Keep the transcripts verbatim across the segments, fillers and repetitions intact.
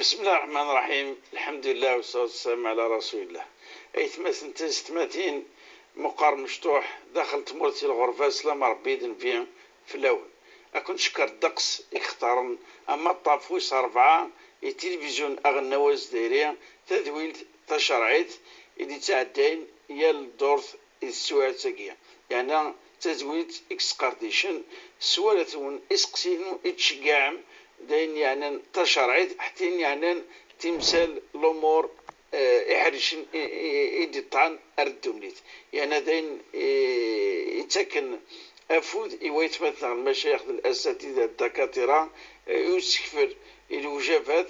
بسم الله الرحمن الرحيم. الحمد لله والصلاة والسلام على رسول الله. Aytmaten tisetmatin, meqqar mecṭuḥ daxel tmurt i lɣerba, slam Ṛebbi d nnbi fell-awen. Ad ken-cekker ddeqs i yextaren amaṭṭaf wis ṛebɛa i tilivizyu aɣelnaw azdayri, tadwilt tacerɛit i d-ittɛeddayen yal ddurt i teswiɛt-agi, yeɛna d tadwilt i yesqerdicen s warraw-nwen, iseqsiyen i d-tceggɛem, d ayen yeɛnan tacerɛit, ḥetta ayen yeɛnan timsal, lumuṛ, eh, iḥercen i, i, i d-iṭṭan ar ddunit. Yeɛna d ayen, eh, ittaken afud i waytmaten-nneɣ lmacayix d lasatida d ddakatira, eh, i usekfel i lewjabat,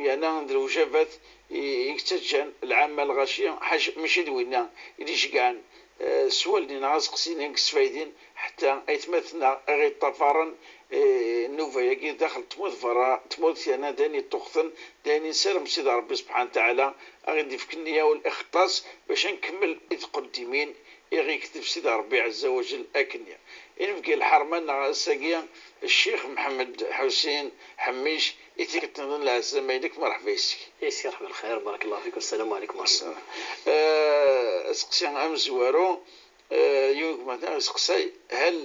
yeɛna d lewjabat i, i yettaǧǧan lɛamma lɣaci, ḥaca mačči d winna i d-iceggɛen, eh, s wallen-nneɣ aseqsi-nni deg sfaydin, ḥetta aytmaten-nneɣ i ɣ-iṭṭafaren, eh, nnuba-agi daxel tmurt berra tmurt, yeɛna d ayen yeṭṭuqten, d ayen i nessarem Sidi Ṛebbi subḥanahu wa taɛala a ɣ-id-ifk nniya u lixlaṣ bac ad nkemmel i tqeddimin i ɣ-ikteb Sidi Ṛebbi ɛezza wa jell akkenni. Inebgi lḥerma-nneɣ ass-agi, Ccix Mḥemmed Ḥusin Ḥemmic, i tikkelt-nniḍen lɛeslama-inek, merḥba yes-k. Yes, yerḥem lxir, barakallahu fik, wassalamu ɛalaykum wa rahmatullah. Eh, aseqsi amezwaru, eh, yiwen deg umata iseqsay, hal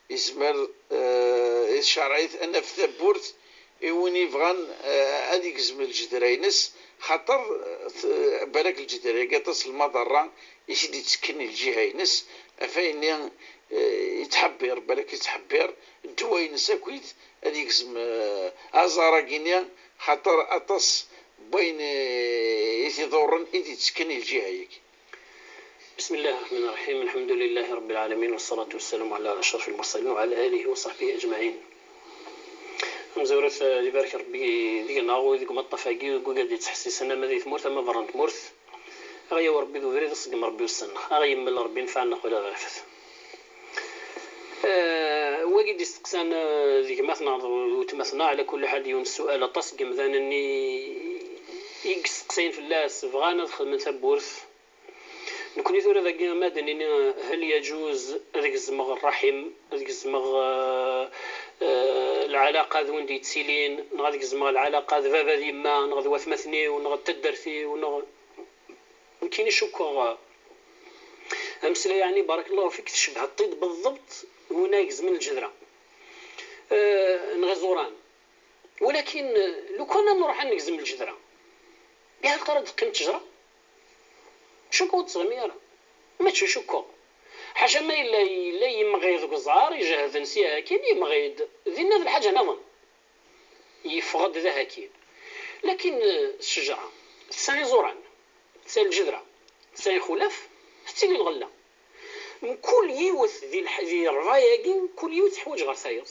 yezmer, eh, i tcerɛit ad naf tawwurt i win yebɣan, eh, ad yegzem lǧedra-ines, xaṭer, eh, t-, balak lǧedra-agi aṭas lmaḍerra i s-id-ittekken i lǧiha-ines, ɣef ayenni, eh, yettḥebbir, balak yettḥebbir ddwa-ines akkit ad yegzem, eh, aẓar-agi-nni, xaṭer aṭas n wayen, eh, i t-iḍurren i d-ittekken i lǧiha-agi. بسم الله الرحمن الرحيم. الحمد لله رب العالمين، والصلاة والسلام على أشرف المرسلين وعلى آله وصحبه أجمعين. Amezwaru, ad ibarek Ṛebbi deg-neɣ u deg umaṭṭaf-agi, deg wigad yettḥessisen ama di tmurt ama berra n tmurt. Aɣ-yawi Ṛebbi d ubrid, iṣeggem Ṛebbi ussan-nneɣ. Aɣ-yemmel Ṛebbi, yenfeɛ-nneɣ ula d aɣrefet. Eh, wagi d-isteqsan, eh, d gma-tneɣ d weltma-tneɣ, ɛla kulli ḥal, d yiwen n ssual aṭas n yemdanen i, i yesteqsayen fell-as, bɣan ad xedmen tawwurt. Nekni tura dagi ma ad d-nini, hal yaǧuz ad gezmeɣ ṛṛaḥim, ad gezmeɣ, eh, eh, lɛalaqa d win d-yettilin, neɣ ad gezmeɣ lɛalaqa d baba d yemma, neɣ d watmaten-iw, neɣ d taddart-iw, neɣ, nekkini cukkeɣ, eh, ameslay, yeɛni, barakallahu fik, tcebheḍ-t-id beḍḍebt win ay gezmen lǧedra, eh, neɣ iẓuran. Walakin, eh, lukan ad nruḥ ad negzem lǧedra, bih lqara ad teqqim ttejra? Cukkeɣ ur teẓrim ara. Mačči cukkeɣ. Ḥaca ma yella, yella yimɣi deg uẓar, ijehden sya akin, yimɣi-d. Dinna d lḥaǧa nniḍen. Yeffeɣ-d d ahakin. Lakin, eh, ccejra, tesɛa iẓuran, tesɛa lǧedra, tesɛa ixulaf, tettili lɣella. Mkul yiwet di lḥ-, di ṛṛay-agi, mkul yiwet teḥwaǧ ɣer tayeḍ.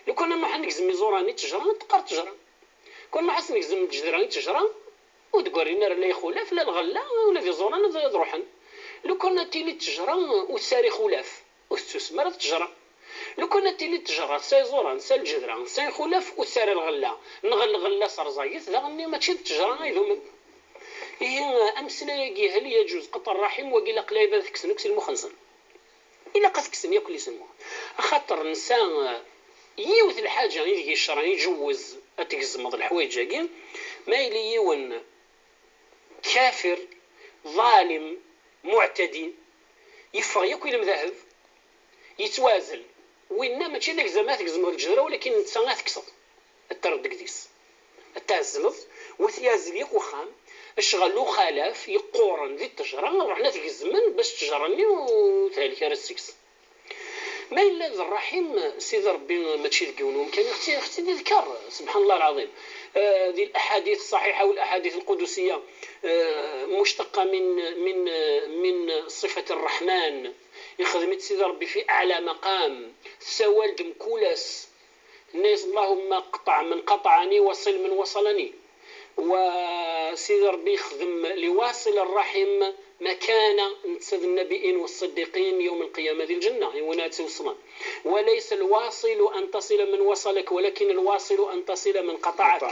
Lukan ad nruḥ ad negzem iẓuran i ttejra, ad teqqar ttejra. Lukan ad nruḥ ad s-negzem lǧedra i ttejra, ur d-ggarrin ara la ixulaf, la lɣella, ula d iẓuran ad, ad ruḥen. Lukan ad tili ttejra ur tesɛi ara ixulaf, ur tettusem ara d ttejra. Lukan ad tili ttejra tesɛa iẓuran, tesɛa lǧedra, tesɛa ixulaf, ur tesɛi ara lɣella, neɣ lɣella serẓaget, daɣenni mačči d ttejra ay idumen. Ihi, ameslay-agi, hal yaǧuz qatɛ ṛṛaḥim, wagi ilaq lɛibad ad t-kksen akk si lmux-nsen. Ilaq ad t-kksen yakk si lmux. Axaṭer nesɛa, eh, yiwet lḥaǧa ideg ccṛeɛ iǧewwez ad tgezmeḍ leḥwayeǧ-agi, ma yili yiwen kafir, ḍalim, muɛtadi, yeffeɣ yakk i lemdaheb, yettwaɛzel. Winna mačči d agzam ad tgezmeḍ lǧedra, walakin netta ad tekkseḍ, ad terreḍ deg idis, ad tɛezleḍ, u ad t-yeɛzel yakk uxxam, ccɣel uxalaf yeqquren di ttejra, ruḥen ad t-gezmen bac ttejra-nni ur thelk ara seg-s. Ma yella d ṛṛaḥim, Sidi Ṛebbi mačči deg yiwen wemkan, ixti-, ixti-d idker, subḥan Allah lɛaḍim. Eh, di الأحاديث الصحيحة والأحاديث القدسية, eh, مشتقة من, من, من صفة الرحمن. Ixdem-itt Sidi Ṛebbi في أعلى مقام. Tessawal-d mkul ass. Tenna-yas: اللهم اقطع من قطعني وصل من وصلني. Wa Sidi Ṛebbi yexdem لواصل الرحم مكانة, netta d النبيين والصديقين يوم القيامة di lǧenna, i win ad tt-iweṣṣlen. وليس الواصل أن تصل من وصلك، ولكن الواصل أن تصل من قطعك.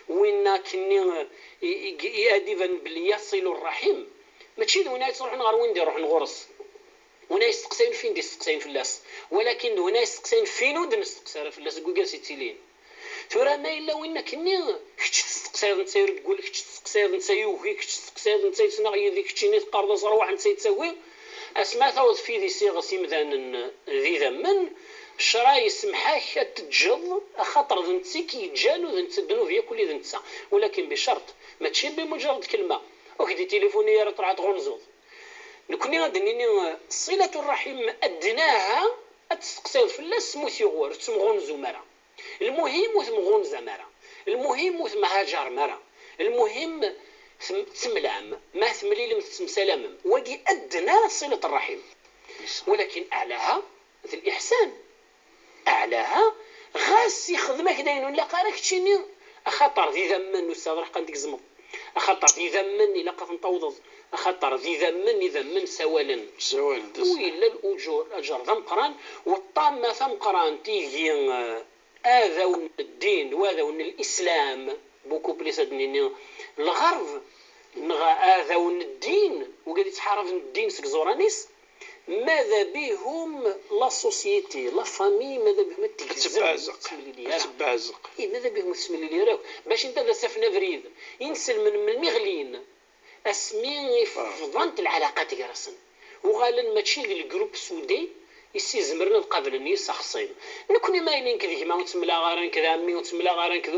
Winna akkenni, i, i, i ad iban belli يصل الرحم, mačči d win ad yettruḥun ɣer win d-iruḥen ɣur-s. Win ay yesteqsayen fin d-isteqsayen fell-as, walakin d win ay yesteqsayen fin ur d-nesteqsa ara fell-as deg wigad i ttilin. Tura ma yella win akkenni, kečč testeqsayeḍ netta ireggel, kečč testeqsayeḍ netta yugi, kečč testeqsayeḍ netta yettnaɣ yid-i, keččini teqqareḍ-as ṛwaḥ netta yettagi. Asmi ara taweḍ f yid-is iɣes imdanen d idammen, ccṛeɛ yessemḥ-ak ad t-teǧǧeḍ, axaṭer d netta i k-yeǧǧan u d netta ddnub yakk ula d netta. Walakin bicerṭ, mačči bimuǧerred kelma. Ur k-d-itilifuni ara truḥ ad tɣunzuḍ. Nekni ad d-nini, ṣilat ṛṛaḥim adnaha ad testeqsayeḍ fell-as, ma ur t-yuɣ wara, ur tettemɣunzum ara. Lmuhim ur temɣunzam ara. Lmuhim ur temhaǧarem ara. Lmuhim tem-, temlam, ma temlilem tettemsalamem. Wagi adna ṣilat ṛṛaḥim. Walakin aɛlaha d liḥsan. Aɛlaha, ɣas ixdem-ak d ayen ur ilaq ara keččini, axaṭer d idammen ur tesɛiḍ lḥeqq ad t-tgezmeḍ. Axaṭer d idammen ilaq ad ten-tawḍeḍ. Axaṭer d idammen, idammen ssawalen. Ssawalen, d Ur yella l-uǧur, aǧer d ameqqran, u ṭṭama tameqqrant ideg, eh, ad awen-d ddin, u ad awen-, lislam, beaucoup plus ad d-nini lɣerb, neɣ ad awen-d ddin, wigad yettḥaraben ddin seg iẓuran-is, mada bihum la société, la famille, mada bihum ad tegzem, ur tettemlili ara. I mada bihum ur tettemlili ara akk. Bac inta ad as-afen abrid, inselmen melmi ɣlin, asmi i fḍent lɛalaqat gar-asen. Uɣalen mačči d lgrup soudé i s-izemren ad qablen yis axṣim. Nekni ma yella nekk d gma ur ttemlaɣ ara, nekk d ɛemmi ur ttemlaɣ ara, nekk d,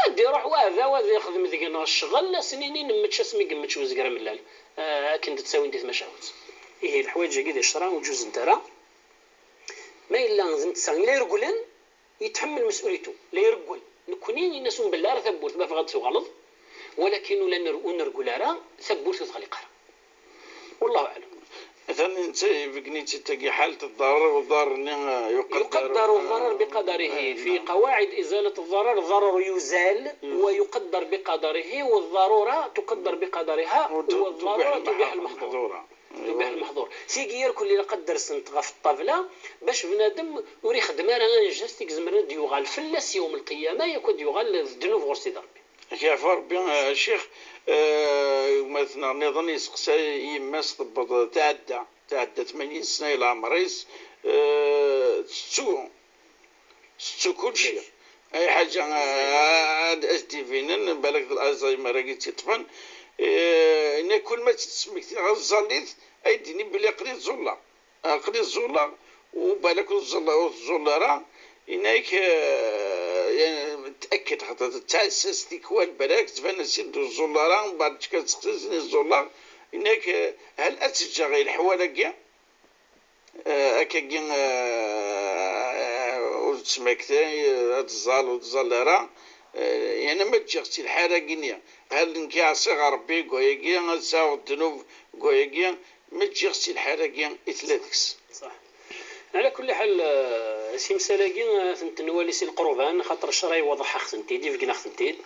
ad d-iruḥ wa da, wa ad ixdem deg-neɣ ccɣel, ad s-nini nemmečč asmi yemmečč uzger amellal. Ah, akken d-ttawin di tmacahut. Ihi, leḥwayeǧ-agi di ccṛeɛ ur ǧuzent ara. Ma yella d netta i la iregglen, yetḥemmel mes'ulitu, la ireggel. Nekni, ini-as ur nbelleɛ ara tawwurt, ma bɣiḍ ad tuɣaleḍ, walakin ula ner-, ur nergel ara, tawwurt ur teɣliq ara. Wallahu aɛlam. Atan netta ibeggen-itt-id tagi ḥalet ḍḍarar, uḍar-nni, eh, yuqaddar, يقدر الضرر بقدره. Eh, في naam. قواعد إزالة الضرر، الضرر يزال ويقدر بقدره، والضرورة تقدر بقدرها، والضرورة تبيح المحظور. Tubih lmeḥḍur. Tigi irkelli ilaq ad d-rsent ɣef ṭṭabla, bac bnadem ur ixeddem ara anjast i izemren ad d-yuɣal fell-as yawm lqiyama, yakk ad d-yuɣal d ddnub ɣur Sidi Ṛebbi. Ad k-yeɛfu Ṛebbi, a Ccix, eh, gma-tneɣ nniḍen yesteqsa yemma-s tewweḍ tɛedda, tɛedda tmanyin sna i leɛmer-is, eh, tettu. Tettu kulci. Ay ḥaǧa, ah, ad as-d-ibinen, balak d Alzheimer-agi tt-iṭṭfen. Eh, ini kul ma tt-tesmekti ɣer tẓallit, ay d-ini belli aql-i ẓẓulleɣ. Aql-i ẓẓulleɣ, u balak ur tẓull-, ur tẓull ara. Ini-ak, eh, yani, tأكد, xaṭer tettɛassa s tikwal, balak tban-as-id ur tẓull ara, mbeɛd tekka teseqsi-tt, ini ẓẓulleɣ. Ini-ak, eh, hal ad tt-ǧǧeɣ i leḥwal-agi? Eh, akkagi, eh, ur tettmakti, eh, ad tẓall, ur tẓall ara. Eh, yani ma ǧǧiɣ-tt i lḥal-agi-nni, hal nekk ɛṣiɣ Ṛebbi deg wayagi, ad sɛuɣ ddnub deg wayagi, ma ǧǧiɣ-tt i lḥal-agi i tella deg-s? Ṣaḥ. Ɛla kulli ḥal, eh, timsal-agi, eh, ad tent-nwali si lqerban, xaṭer ccṛeɛ iweḍḥ-aɣ-tent-id, ibeggen-aɣ-tent-id.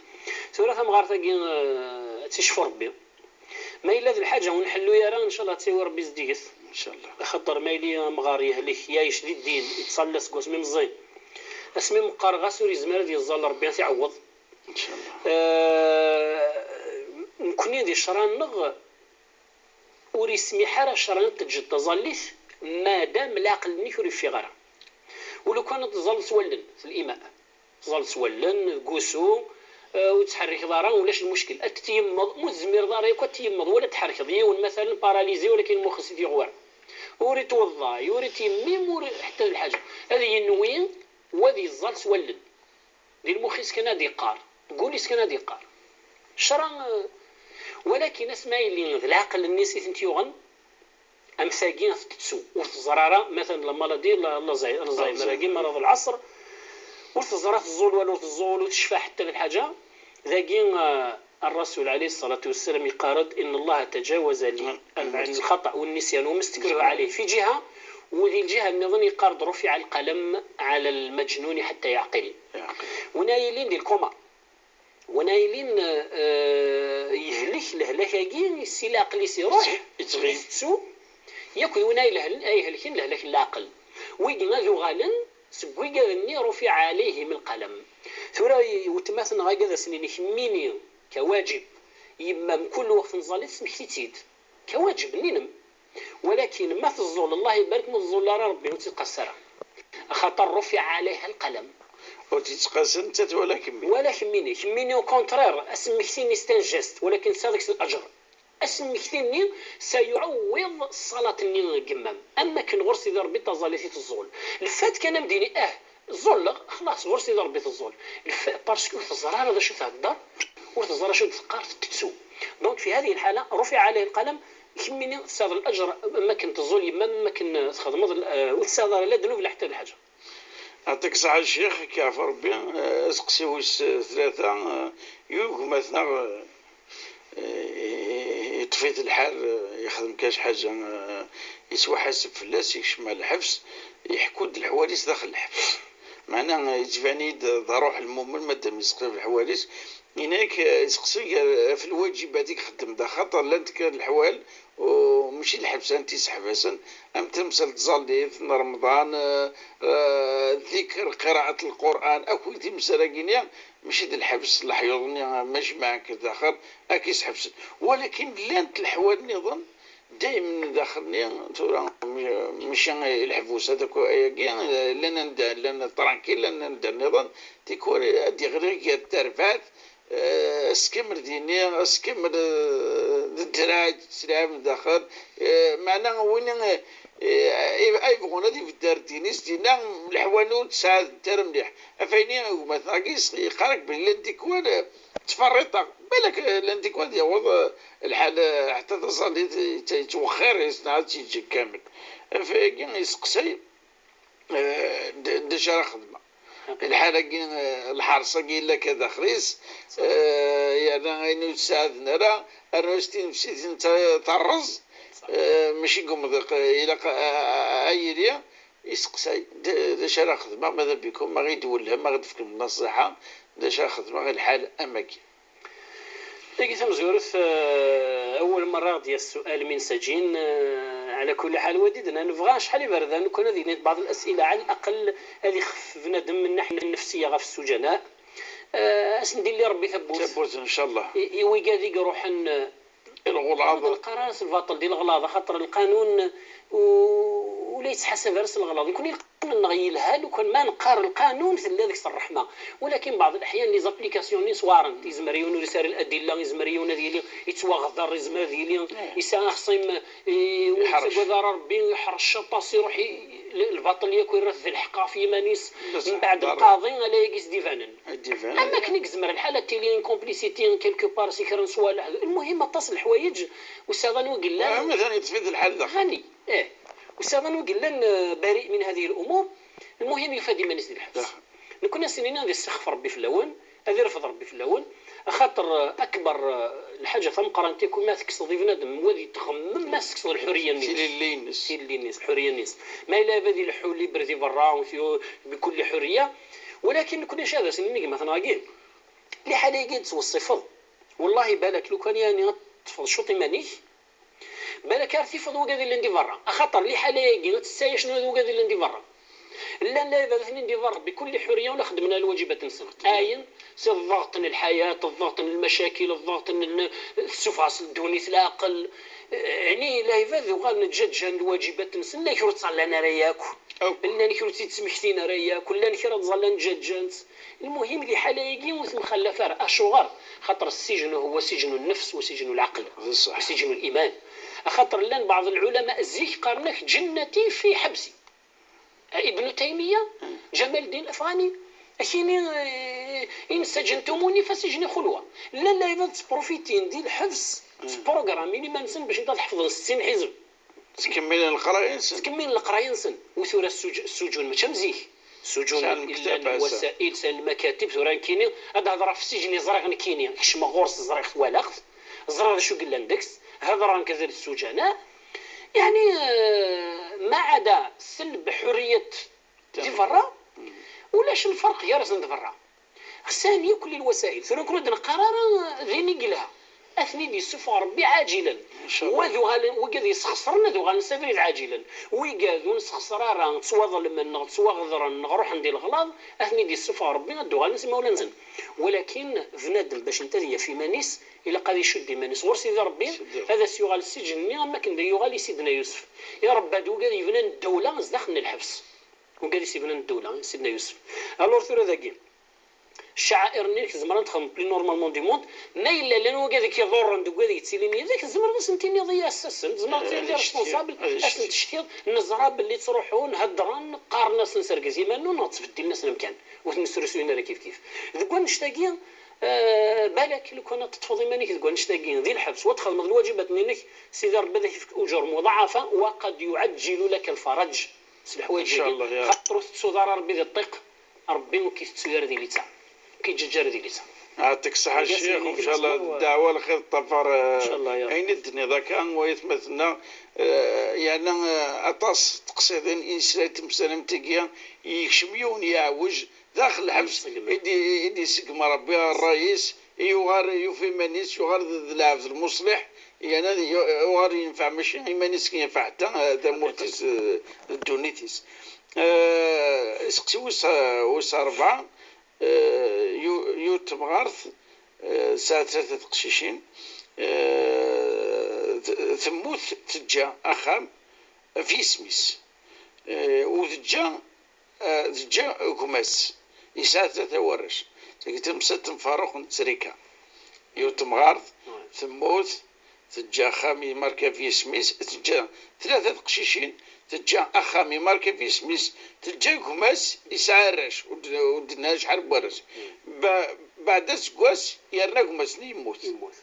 Tura tamɣart-agi, eh, ad tt-icfu Ṛebbi. Ma yella d lḥaǧa ur nḥellu ara, ncallah ad tawi Ṛebbi zeddiget. Ncallah. Axaṭer ma yili amɣar yehlek, yɛic di ddin, yettṣalla seg wasmi meẓẓi. Asmi meqqar ɣas ur yezmir ad yeẓẓal Ṛebbi, ad t-iɛewweḍ. Ncallah. Eh, nekni di ccṛeɛ-nneɣ ur yesmiḥ ara ccṛeɛ ad teǧǧeḍ taẓallit, madam leɛqel-nnek ur yeffiɣ ara. Ulukan ad teẓẓalleḍ s wallen, s liman. Tẓalleḍ s wallen, deg wusu, eh, ur tettḥerrikeḍ ara, ulac lmuckel. Ad tetyemmeḍ, ma ur tezmireḍ ara yakk ad tyemmeḍ, wala ad tḥerrkeḍ yiwen, matalen, paralysé, walakin lmux-is i t-yuɣ wara. Ur ittweḍḍay, ur ittyemmim, ur, ḥetta d lḥaǧa. Ad yenwi, u ad yeẓẓal s wallen. Di lmux-is kan ad iqqar, deg wul-is kan ad iqqar. Ccṛeɛ, eh, walakin asmi yili d leɛqel-nni i tent-yuɣen, am tagi ad tettu, ur teẓri ara, matalan, la maladie, la, la, Alzheimer-agi, maradul ɛṣr, ur teẓri teẓẓul wala ur teẓẓul, ur tecfa ḥetta d lḥaǧa. Dagi, eh, Ṛṛasul ɛalayhi ṣṣalatu wassalam yeqqar-d: إن الله تجاوز لي عن الخطأ والنسيان وما استكرهوا عليه في جهة، u di lǧiha nniḍen yeqqar-d: رفع القلم عن المجنون حتى يعقل. Win ay yilin di lkuma. Win ay yilin, eh, yehlek lehlak-agi, si leɛqel-is iruḥ, yettɣi, itettu, yakk d win ay lehlen-, ay ihelken lehlak n leɛqel. Wigi ad uɣalen seg wigad-nni رفع عليهم القلم. Tura, i weltma-tneɣ-agi ad as-nini kemmini, kawaǧib, yemma mkul lweqt tẓallit, tesmekti-tt-id. Kawaǧib, nni-nem. Walakin ma teẓẓul, Allah ibarek, ma teẓẓul ara Ṛebbi, ur tt-iqas ara. Axaṭer رفع عليها القلم. Ur tt-yettqasen nettat wala kemmini. Wala kemmini. Kemmini, au contraire, asemmekti-nni c'est un geste, walakin tesɛiḍ deg-s laǧer. Asemmekti-nni sayuɛewwiḍ ṣṣalat-nni n yemma-m. Am akken ɣur Sidi Ṛebbi taẓallit i teẓẓul. Le fait kan ad m-d-yini, ah, ẓẓulleɣ, xlaṣ, ɣur Sidi Ṛebbi teẓẓul. Le fait, parce que ur teẓri ara d acu thedder, ur teẓri acu d-teqqar, tettettu. Donc, في هذه الحالة رفع عليه القلم. Kemmini tesɛiḍ laǧer am akken teẓẓul yemma-m, am akken txedmeḍ, eh, ur tesɛiḍ ara la ddnub la ḥetta d lḥaǧa. Yeɛṭik ṣṣeḥḥa a ccix, ad k-yeɛfu Ṛebbi. Eh, aseqsi wis, eh, tlata, eh, i gma-tneɣ, eh, eh, yeṭṭef-it lḥal, eh, yexdem kan ḥaǧa, eh, yettwaḥaseb fell-as, yekcem ɣer lḥebs, yeḥku-d leḥwal-is daxel lḥebs. Meɛna, eh, yettban-iyi-d d ṛṛuḥ lmumen, madam yeseqsi ɣef leḥwal-is, yenna-yak, eh, yeseqsi gar, ɣef lwaǧibat i ixeddem da, xaṭer llant kan leḥwal, u mačči d lḥebs ara tent-yesseḥbasen, am temsal tẓallit n Remḍan, eh, eh, ddikr, qiraɛat Lqur'an, akk timsal-agi-nni, mačči d lḥebs, leḥyuḍ-nni, majmaɛ akked daxel, ad k-isḥebsen. Walakin llant leḥwal nniḍen, daymen daxel-nni, tura, mačči i leḥbus, ad akk ayagi, eh, llan anda, llan tranquille, llan anda nniḍen, tikwal ad d-yeɣli gar terbaɛt, eh, askemmer dini, askemmer, eh, d ddreɛ, ttesɛam daxel. Eh, meɛna win, eh, eh, ay yebɣun ad ibedder ddin-is, dinna leḥwal ur ttsaɛadent ara mliḥ. Ɣef wayen i gma-tneɣ-agi yeqqar-ak belli llan tikwal, eh, ttferriṭeɣ. Balak, eh, llan tikwal ad yaweḍ, eh, lḥal, eh, ḥetta taẓallit, eh, yettwexxir, yessen ad tt-yeǧǧ kamel. Ɣef wayagi yesteqsay, eh, d, d acu ara xedmeɣ? Lḥal-agi, eh, lḥerṣ-agi yella akka daxel-is, eh, yerna ayen ur tt-sɛaden ara, rnu-as tinefsit n ta-, terreẓ, eh, mačči deg umḍiq, eh, ilaq a, a, a yili, iseqsay, d, d acu ara xedmeɣ, ma d abikum, ma ɣ-d-twellhem, ma ɣ-d-tefkem nnaṣiḥa, d acu ara xedmeɣ i lḥal am wagi? Tagi tamezwarut, eh, awal merra ɣ-d-yas sual min sajin, eh, ɛla kulli ḥal, wadi d-nna nebɣa acḥal iberdan, lukan ad yili baɛḍ al-as'ila, ɛla al-aqal ad ixef bnadem min naḥya nnefsiya ɣef ssujana. Eh, ad sen-d-illi Rebbi tawwurt. Tawwurt, ncallah. I, i wigad i iruḥen, eh, i lɣelaḍ. Ur d-neqqar ara s lbaṭel di leɣlaḍ, axaṭer lqanun u-, ur la yettḥasab ara s leɣlaḍ. Nekni lqanun-nneɣ yelha lukan ma neqqar lqanun tella deg-s ṛṛeḥma. Walakin baɛḍ leḥyan les applications-nni swarent. Yezmer yiwen ur yesɛi ara ladilla, yezmer yiwen ad yili yettwaɣder, yezmer ad yili yesɛa axṣim, eh, ur yettagad ara Rebbi, iḥrec aṭas, iruḥ i, l-, lbaṭel yakk irra-t d lḥeqq ɣef yiman-is, mbeɛd lqaḍi ala yagi i s-d-ibanen. Am akken i yezmer lḥal ad tili une complicité quelque part si kra n ṣṣwaleḥ. Lmuhim aṭas n leḥwayeǧ, usaḍan wi yellan. Ah, matan yeṭṭef-it lḥal daxel. Hani, eh. Usaḍan wi yellan, eh, bari min hadihi al-umur, lmuhim yufa-d iman-is di lḥebs. Nekkni ad sen-nini ad isexf Rebbi fell-awen, ad irfed Rebbi fell-awen, axaṭer, eh, akbar, eh, lḥaǧa tameqqrant yakk ma tekkseḍ i bnadem, wad yettɣemmem ma tekkseḍ lḥuriya-nni-ines. Tilelli-ines. Tilelli-ines, lḥuriya-nnes. Ma yella ad ileḥḥu libre di berra, u tu-, bkulli ḥuriya, walakin nekkni acu ad as-nini gma-tneɣ-agi? Liḥala-agi ad tettweṣṣifeḍ. Wallahi balak lukan yani ad teṭṭfeḍ ccuṭ iman-ik, balak ar tifeḍ wigad illan di berra. Axaṭer liḥala-agi ad tessay acnu d wigad illan di berra. Llan la ibadat-nni di berra bkulli ḥuriya u la xeddmen ara lwaǧibat-nsen. Ayen, si ḍḍeɣt n lḥayat, ḍḍeɣt n lmacakil, ḍḍeɣt n, n, tessufɣ-as ddunit leɛqel. Ɛni la ibad uɣalen ǧǧaǧǧan lwaǧibat-nsen, llan kra ur ttẓallan ara yakk. Akk. Llan kra ur tt-id-ttmektin ara yakk, llan kra ttẓallan ǧǧaǧǧan-tt. Lmuhim, di ḥala-agi ur temxallaf ara. Acuɣer? Xaṭer ssijnu huwa sijnu nnefs wa sijnu lɛeql. D ṣṣeḥ. Wa sijnu liman. Axaṭer llan baɛḍ lɛulama zik qqaren-ak: "Jennati fi ḥebsi." Ibnu Taymiya, Ǧamal Ddin Afɣani, akini, eh, "In saǧentumuni fa sijni xulwa." Llan lɛibad ttprofitin di lḥebs, ttprogramin iman-nsen bac nta ad ḥefḍen settin ḥizb. Ttkemmilen leqraya-nsen. Ttkemmilen leqraya-nsen. U tura ssuǧ-, ssujun mačči am zik. Ssujun sɛan lwasail, sɛan lmakatib, tura nekkini ad d-hedreɣ ɣef ssijni ẓriɣ nekkini, kecmeɣ ɣur-s ẓriɣ-t walaɣ-t, ẓriɣ d acu yellan deg-s, hedreɣ nekk d ssujana. Yeɛni, eh, ma ɛada selb ḥurriyet di berra, ulac lferq gar-asen d berra. Xsan yakk lwasail. Tura nekkni ur d-neqqar ara din i yelha. Ad ten-id-yessufeɣ Rebbi ɛaǧilen. Inchallah. Wa ad uɣalen, wigad yesxesren ad uɣalen s abrid ɛaǧilen. Wigad ur nesxeṣer ara, ttwaḍelmen neɣ ttwaɣedren neɣ ruḥen di leɣlaḍ, ad ten-id-yessufeɣ Rebbi ad d-uɣalen s imawlan-nsen. Walakin bnadem bac nta ad yaf iman-is, ilaq ad icudd iman-is ɣur Sidi Rebbi, ad as-yuɣal ssiǧen-nni am wakken d yuɣal i Sidna Yusef. Irebba-d wigad yebnan ddawla zdaxel n lḥebs. Wigad i s-ibnan ddewla, Sidna Yusef. Alors tura dagi, ccaɛair-nni tzemreḍ ad txedmeḍ plus normalement du monde, ma yella llan wigad i k-iḍurren deg wad yettilin yid-k, tzemreḍ ad sen-tiniḍ i asasen, tzemreḍ ad tiliḍ responsable, ad sen-tectiḍ, neẓra belli ttruḥun, heddren, qqaren-asen sergez iman-nwen, neɣ ttbeddilen-asen amkan, ur ten-srusuyen ara kifkif. Deg wannect-agi, eh, balak lukan ad teṭṭfeḍ iman-ik deg wannect-agi, di lḥebs, wa txedmeḍ lwaǧibat-nni-inek, Sidi Rebbi ad ak-ifk uǧur muḍaɛafa, wa qad yuɛaǧǧilu laka lfaraǧ. S leḥwayeǧ-agi. Inchallah, ya. Xaṭer ur tettuḍ ara Rebbi di ṭṭiq, Rebbi ur k-itettu ara di littseɛ, ur k-iǧǧaǧǧa ara di littseɛ. Ɛṭik ṣṣeḥḥa a ccix, inchallah, ddeɛwa lxir teṭṭafar, eh, inchallah, ya. Ayen i d-tenniḍ akka, wayt ma tenna, eh, yerna, eh, aṭas n teqsiḍin i nesla i temsal am tigi, yekcem yiwen yeɛwej daxel lḥebs, i d-, i d-iseggem Rebbi ṛṛay-is, yuɣal yufa iman-is, yuɣal d, d lɛebd lmuṣliḥ, yerna yu-, yuɣal yenfeɛ mačči iman-is kan yenfeɛ ḥetta, eh, tamurt-is, eh, d ddunit-is. Eh, iseqsi wis, wis rebɛa, eh, yu-, yiwet temɣart, eh, tesɛa tlata teqcicin, eh, t-, temmut teǧǧa axxam ɣef yisem-is, eh, u teǧǧa, eh, teǧǧa gma-s, yesɛa tlata warrac. Tagi tamsalt n Faruq n Tsrika. Yiwet temɣart temmut, teǧǧa axxam yemarka ɣef yisem-is, teǧǧa tlata teqcicin, teǧǧa axxam yemarka ɣef yisem-is, teǧǧa gma-s yesɛa arrac, ur d-, ur d-nenna acḥal n warrac. Ba-, beɛd aseggas, yerna gma-s-nni yemmut. Yemmut.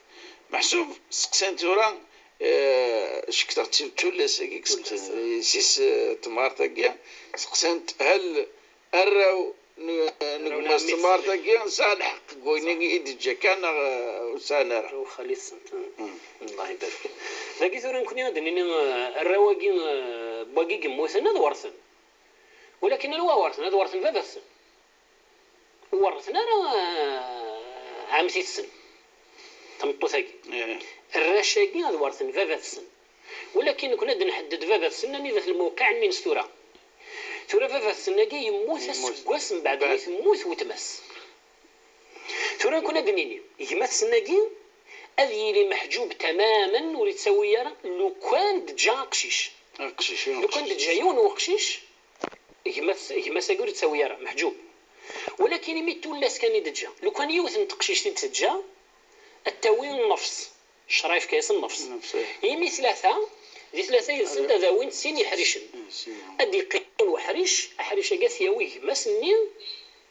Meḥsub, steqsan tura, eh, cekteɣ d tullas-agi, tullas, eh, sis, eh, temɣart-agi, steqsant hal arraw n, n gma-s n temɣart-agi sɛan lḥeqq deg wayen i d-teǧǧa kan, neɣ, eh, ur sɛan ara? Arraw xali-tsent. Mm. Allah ibarek. Dagi tura nekni ad d-nini, eh, arraw-agi, eh, n wagi yemmuten ad werten. Walakin anwa werten? Ad werten baba-tsen. Ur werten ara, eh, ɛemti-tsen. Tameṭṭut-agi. Eh. Arrac-agi ad werten baba-tsen. Walakin nekni ad nḥedded baba-tsen anida-t lmewqiɛ-nni-ines tura. Tura baba-tsen-agi yemmut aseggas mbeɛd mi temmut weltma-s. Tura nekni ad d-nini, gma-tsen-agi ad yili meḥǧub tamamen, ur yettawi ara lukan d-ǧǧa aqcic. Aqcic, i lukan d-ǧǧa yiwen n uqcic, gma-s-, gma-s-agi ur yettawi ara, meḥǧub. Walakin imi d tullas kan i d-teǧǧa, lukan yiwet n teqcict i d-teǧǧa, ad tawi nnefs. Ccṛeɛ yefka-yas nnefs. Nnefs, eh. Imi tlata, di tlata yid-sent ad awint sin iḥricen. Eh, sin. Ad d-iqqim yiwen uḥric, aḥric-agi ad t-yawi gma-s-nni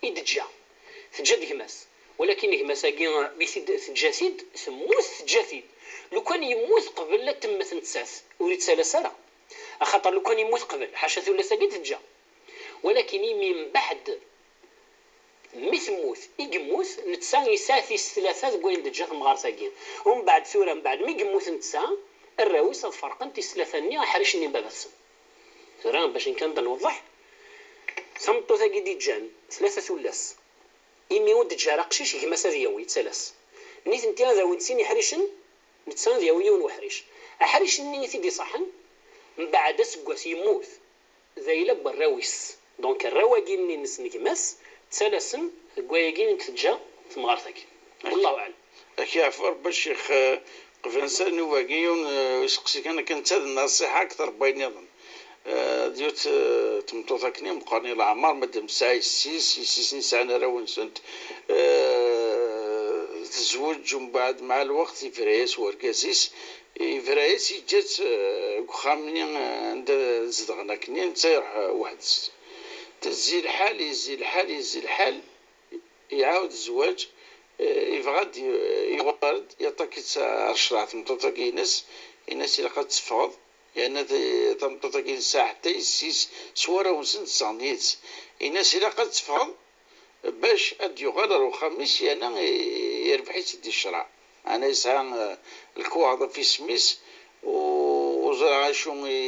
i d-teǧǧa. Teǧǧa-d gma-s. Walakin gma-s-agi, mi t-id-, teǧǧa-t-id, temmut, teǧǧa-t-id. Lukan yemmut qbel ad temmet nettat, ur yettalas ara. Axaṭer lukan yemmut qbel, ḥaca tullas-agi d-teǧǧa. Walakin imi mbeɛd mi temmut, i yemmut, netta yesɛa tis tlata deg wayen d-teǧǧa temɣart-agi. Umbeɛd tura, mbeɛd mi yemmut netta, arraw-is ad ferqen tis tlata-nni aḥric-nni n baba-tsen. Tura, bac nekk ad newḍeḥ, tameṭṭut-agi d-iǧǧan tlata tullas. Imi ur d-teǧǧa ara aqcic, gma-s ad yawi, yettalas. Nitenti ad awint sin iḥricen, netta ad yawi yiwen uḥric. Aḥric-nni i t-id-iṣaḥen, mbeɛd aseggas yemmut, d ayla n warraw-is. Donc, arraw-agi-nni-ines n gma-s, ttalasen deg wayagi i d-teǧǧa temɣart-agi. Wallahu aɛlam. Ak yeɛfu Rebbi a ccix, eh, qbel nsa nnuba-agi yiwen, eh, iseqsi kan akken netta d nnṣiḥa akter n wayen nniḍen. Eh, d yiwet, eh, tmeṭṭut akken i meqqren i leɛmer, madam tesɛa yessi-s, yessi-s-nni sɛan arraw-nsent. Eh, tezweǧ, umbeɛd, mɛa lweqt, yebra-yas wergaz-is, yebra-yas, yeǧǧa-tt, eh, deg uxxam-nni, eh, anda zedɣen akkenni, netta iruḥ, eh, weḥd-s. Tezzi lḥal, yezzi lḥal, yezzi lḥal, iɛawed zzwaǧ, eh, yebɣa ad d-, yuɣal-d, yaṭak-itt ar ccreɛ tmeṭṭut-agi-ines, yenna-as ilaq ad teffɣeḍ, yerna t-, tameṭṭut-agi tesɛa ḥetta yessi-s s warraw-nsen zedɣen yid-s. Yenna-as ilaq ad teffɣeḍ, bac ad d-yuɣal ar uxxam-is, yerna i-, irbeḥ-itt-id di ccreɛ. Meɛna yesɛa, eh, lkuwaɣeḍ ɣef yisem-is, u-, ur ẓriɣ acu i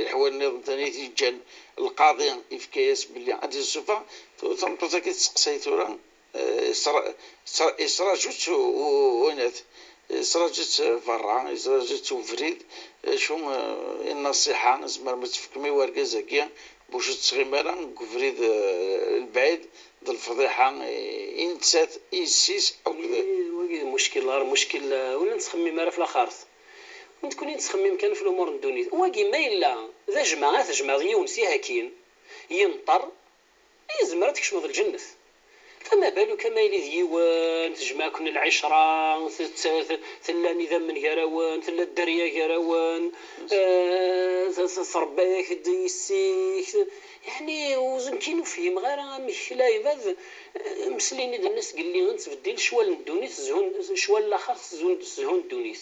leḥwal nniḍen tani i t-yeǧǧan lqaḍi yefka-yas belli ad d-yessufeɣ. Tu-, tameṭṭut-agi testeqsay tura, eh, yesra-, yesra-, yesraǧu-tt u-, u-, winat, yesraǧu-tt berra, yesraǧu-tt ubrid, acu, eh, i nnṣiḥa tzemrem ad tefkem i wergaz-agi, bac ur tettɣim ara deg ubrid, eh, lbɛid, d lefḍiḥa i, i nettat, i yessi-s, akked wagi, wagi d muckil, ɣer muckil, eh, ur nettxemmim ara f laxert. Nekkni nettxemmim kan f lumuṛ n ddunit. Wagi ma yella d ajmaɛ, ad tejmaɛeḍ yiwen s ihakin, yenṭer, yezmer ad tkecmeḍ lǧennet. Fama baluk ma yili d yiwen, tejmeɛ-ken lɛicra, tella nidammen gar-awen, tella dderya gar-awen, eh, tṛebba-yak-d yessi-k. Yeɛni, ur ken-ur fhimeɣ ara amek lɛibad, eh, mselin-d nnas gelli ad nettbeddil ccwal n ddunit, ccwal n laxert, zzhu n ddunit.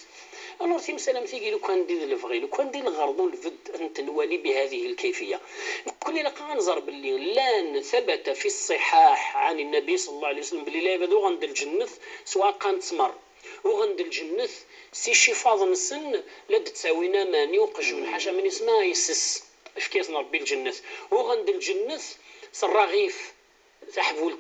Alors timsal am tigi, lukan di d lebɣi, lukan di lɣerḍ, ur nbedd ad ten-nwali bi hadihi lkayfiya. Nekkni ilaq ad nẓer belli llan ثبت في الصحاح عن النبي صلى الله عليه وسلم belli lɛibad uɣen-d lǧennet s uɛeqqa n ttmer, uɣen-d lǧennet s icifaḍ-nsen la d-ttawin aman i uqjun, ḥaca min isma yes-s, efk-asen Rebbi lǧennet, uɣen-d lǧennet s rraɣif, taḥbult,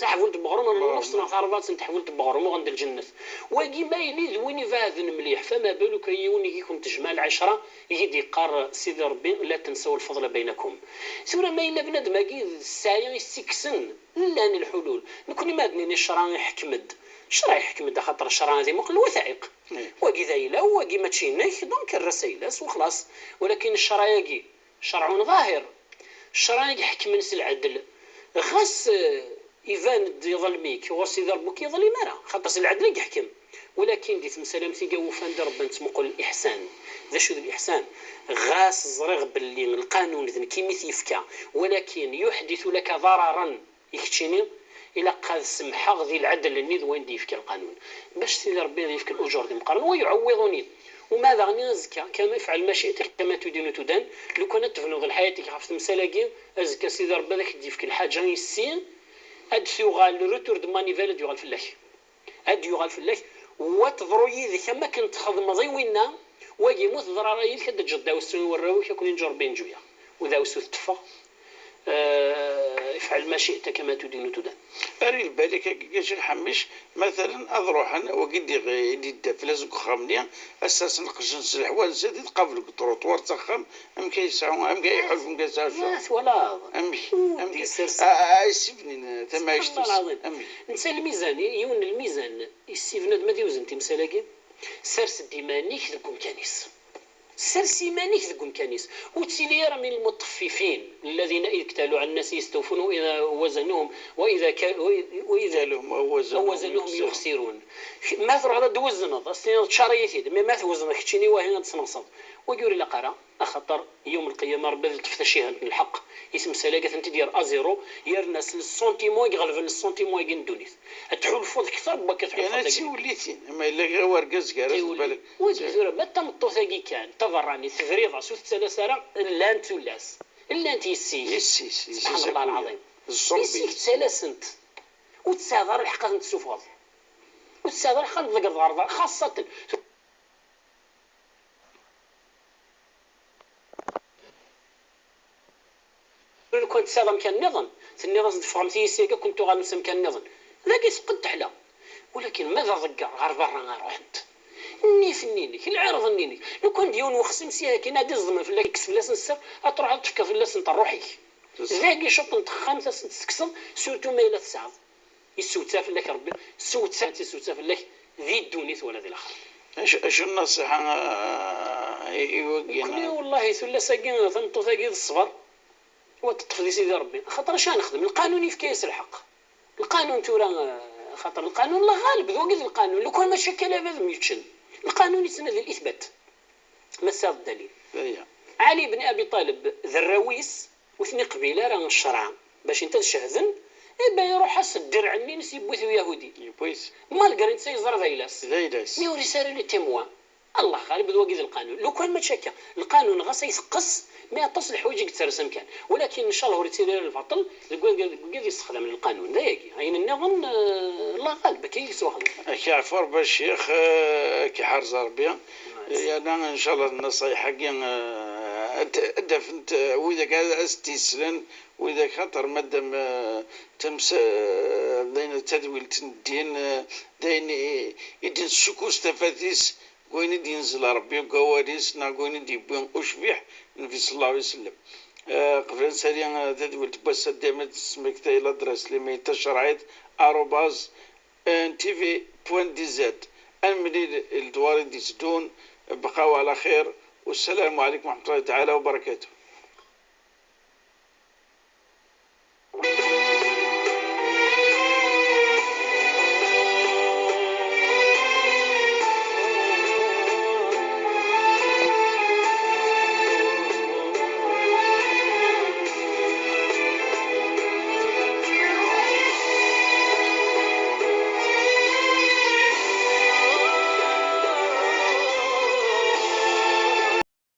taḥbult n weɣrum, nnefs neɣ tarbaɛt n teḥbult n weɣrum, uɣen-d lǧennet. Wagi ma yili d win ibeɛden mliḥ, fama baluk a yiwen i ken-tejmeɛ lɛecra, i k-d-yeqqar Sidi Rebbi, لا تنسوا الفضل بينكم. Tura ma yella bnadem-agi d ssɛaya i s-ikksen, llan lḥulul. Nekkni ma ad nini ccṛeɛ iḥkem-d, ccṛeɛ iḥkem-d axaṭer ccṛeɛ ad imuqel wa teɛiq. Wagi d ayla-w, wagi mačči inek, donc err-as ayla-s, wexlaṣ. Walakin ccṛeɛ-agi, شرع ظاهر. Ccṛeɛ i iḥekmen s lɛedl. Ɣas, eh, iban-d iḍlem-ik, ɣur Sidi Rebbi ur k-yeḍlim ara, xaṭer s lɛedl i iḥkem. Walakin di temsal am tigi ufan di Rebbi nettmuqul liḥsan. D acu d liḥsan? Ɣas ẓriɣ belli lqanun d nekk i mi t-yefka, walakin يحدث لك ضررا. I keččini, ilaq ad semḥeɣ di lɛedl-nni d wayen d-yefka lqanun. Bac Sidi Rebbi ad yefk lujur d imeqqranen, wa yuɛewwiḍuni. Uma daɣen azekka, كما افعل ما شئت كما تدين تدان, lukan ad tebnuḍ lḥayat-ik ɣef temsal-agi, azekka Sidi Rebbi ad ak-d-yefk lḥaǧa yessi, ad d-tuɣal le retour de manivelle ad d-yuɣal fell-ak. Ad d-yuɣal fell-ak, wa teḍru yid-k am akken txedmeḍ i winna, wagi mu teḍra ara yid-k ad d-teǧǧeḍ dawsu i warraw-ik, ad ken-inǧu Rebbi inǧu-yaɣ. U dawsu tetteffeɣ, eh, افعل ما شئت كما تدين تدان. Err i lbal-ik, a Ḥammic, matalan, ad ruḥen, wagi d-, d-idda fell-as deg uxxam-nni, ad sersen lqecc-nsen, leḥwal-nsen, ad t-id-qabel deg uṭruṭwar s axxam, amek ay yesɛu, amek ay iḥulfu, amek ay yesɛu ccɣel? Ma twalaḍ. Amek? Amek? A, a, ay ssibnin tamɛict-is. Subḥan Allah lɛaḍim. Amek? Netta lmizan, yiwen n lmizan, i ssibnad ma d iwzen timsal-agi, sers-d iman-ik deg umkan-is. Sers iman-ik deg umkan-is. Ur ttili ara من المطففين الذين إذا اكتالوا على الناس يستوفون وإذا وزنوهم وإذا ك-، وإذا كالوهم أو وزنوهم أو وزنوهم يخسرون. يخسرون. Ma truḥeḍ ad d-twezneḍ, ad s-tiniḍ ččar-iyi-t-id, mais ma twezneḍ keččini wahi ad d-tesneɣseḍ. Wagi ur ilaq ara, axaṭer yawm lqiyama Rebbi ad iṭṭef tacihant n lḥeqq i temsal-agi, ad tent-id-yerr à zéro, yerna s le sentiment i iɣelben le sentiment-agi n ddunit. Ad tḥulfuḍ kter n wakka tḥulfuḍ. Yerna d tiwellitin, ma yella wergaz gar-as d balak. Wagi tura, ma d tameṭṭut-agi kan, taberranit, tebriḍ-as, ur tettalas ara, llant tullas, llant yessi-k. Yessi-s, yessi-s. Subḥan Allah lɛaḍim. Yessi-k ttalasent. Ur tesɛiḍ ara lḥeqq ad tent-tessufɣeḍ. Ur tesɛiḍ ara lḥeqq ad tent-tḍeggreḍ ɣer da, xaṣṣaten. Lukan tesɛiḍ amkan nniḍen, tenniḍ-asen ffɣemt yis-i, ad kent-uɣalem s amkan nniḍen. Dagi teqqed teḥla. Walakin ma d aḍegger ɣer berra ara ruḥent. Nnif-nni-inek, lɛirḍ-nni-inek. Lukan d yiwen wexsim si akin ad iẓḍmen fell-ak, kkes fell-asen sser, ad truḥeḍ ad tefkeḍ fell-asen ṛṛuḥ-ik. Dagi cwiṭ n texxamt ad sen-tt-tekkseḍ, surtout ma yella tesɛiḍ. Yessewta fell-ak Rebbi, sewta, yessewta fell-ak di ddunit wala di laxert. Acu, acu n nṣiḥa, ah, i, i wagi? Nekkni, wallahi, tullas-agi, tameṭṭut-agi d ṣṣber, u ad teṭṭef di Sidi Rebbi. Axaṭer acu ara nexdem? Lqanun yefka-yas lḥeqq. Lqanun tura, ah, axaṭer lqanun, la ɣaleb, d wagi d lqanun. Lukan mačči akka, lɛibad myeččen. Lqanun yettnadi l-ithbat. Ma tesɛiḍ ddalil. Aya. Ali ibn Abi Ṭalib d arraw-is, ur ten-iqbil ara ccṛeɛ, bac inta ad cehden, eh ben, iruḥ-as ddirɛ-nni-ines, yewwi-t uyahudi. Yewwi-t. Malgré netta yeẓra d ayla-s. D ayla-s. Mi ur yesɛi ara les témoins. Allah ɣalib, d wagi d lqanun. Lukan mačči akka. Lqanun ɣas ay teqqes, mais aṭas n leḥwayeǧ i yetters amkan. Walakin, ncallah, ur yettili ara lbaṭel deg wagi, deg wagi i yessexdamen lqanun. D ayagi. Ayen nniḍen, eh, Allah ɣalib, akka i yettwaxdem. Ad k-yeɛfu Rebbi a ccix, eh, ad k-iḥrez Rebbi. Yerna, ncallah, nnaṣayeḥ-agi, eh, ad, ad d-afent, eh, widak ad, ad s-d-yeslen, widak xaṭer madam, eh, tams-, eh, d ayen d tadwilt n ddin, eh, d ayen i, i d-nessukkus tafat-is deg wayen i d-yenzel Rebbi deg wawal-is neɣ deg wayen i d-yewwi ucbiḥ Nnbi ṣella Llahu ɛalayhi wa sallam. Eh, qbel ad nsali, eh, tadwilt n wass-a, dayem ad d-tesmekta i ladras limayl tacerɛit arobase N T V point D Z. Ad nemlil ledwar i d-iteddun. Bqaw ɛla xir. Wassalamu ɛalaykum wa raḥmatullahi taɛala wa barakatuh.